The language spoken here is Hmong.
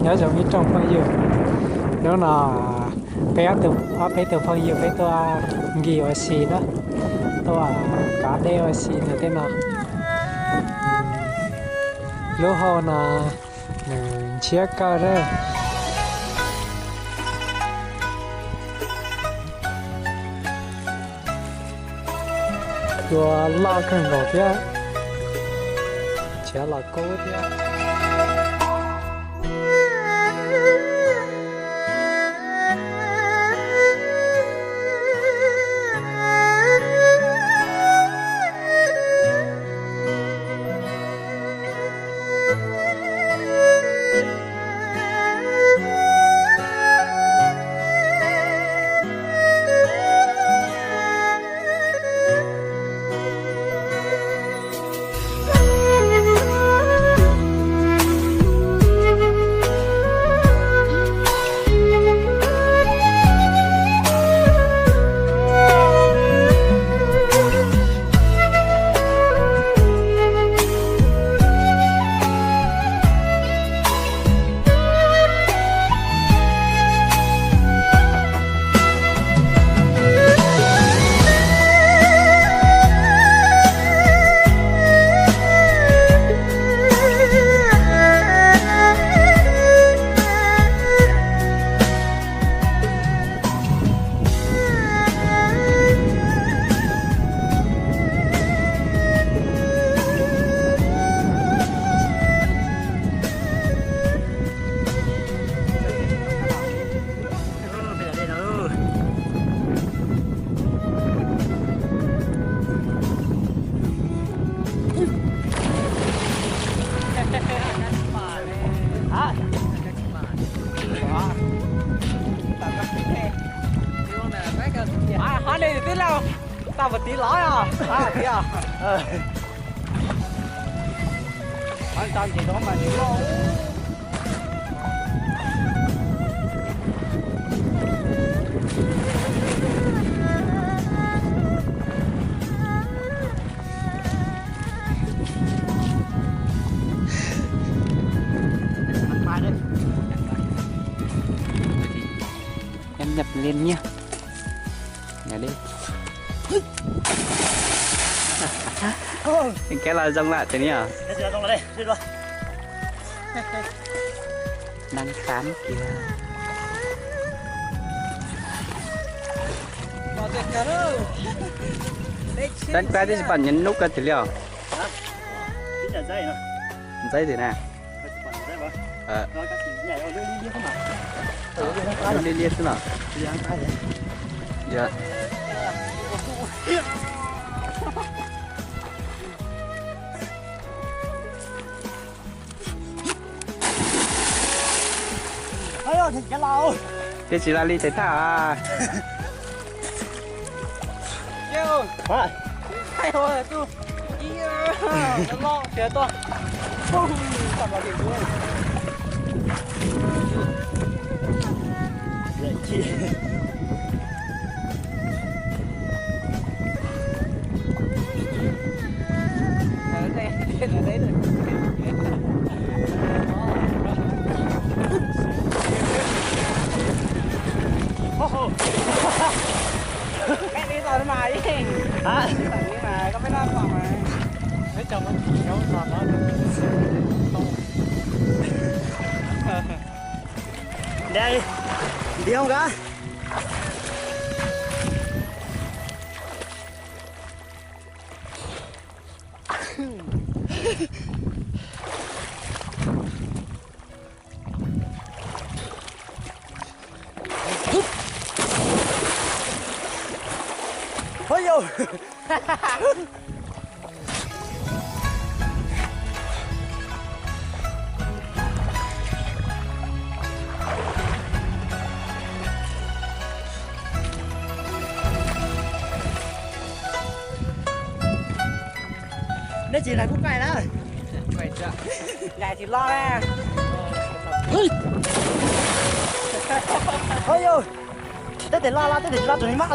Nyob zoo ib tsoom phooj ywg, hnub no peb ob tug, ob peb tug phooj ywg peb tuaj nkig ua si na, tuaj kav dej ua si ntawm tej no. Lub hau no nws ntshiab kawg na. Cua loj kawg nkaus thiab, ntshiab los kub thiab. Hov ne twb lauj, tau mus tiv los os, hov tiag. Hov tau ntes rau mas nws loj. Nhấp nhấp lên nhé. Nhảy đi. Cái là dòng lại thế nhỉ? Đang khám kìa. Tán quái thế bạn nhấn nút cái thì liều. Giấy gì nè? Liê liê xwb nọ. Dạ. Tej tsis la li tes thaj. Hả? Đây, đi không cả? Ôi dồi. Neb tsis nais kuj qaij na. Nais tsis loj na. Oj yog, twb tes loj loj, twb tes tsis loj tus nais mab.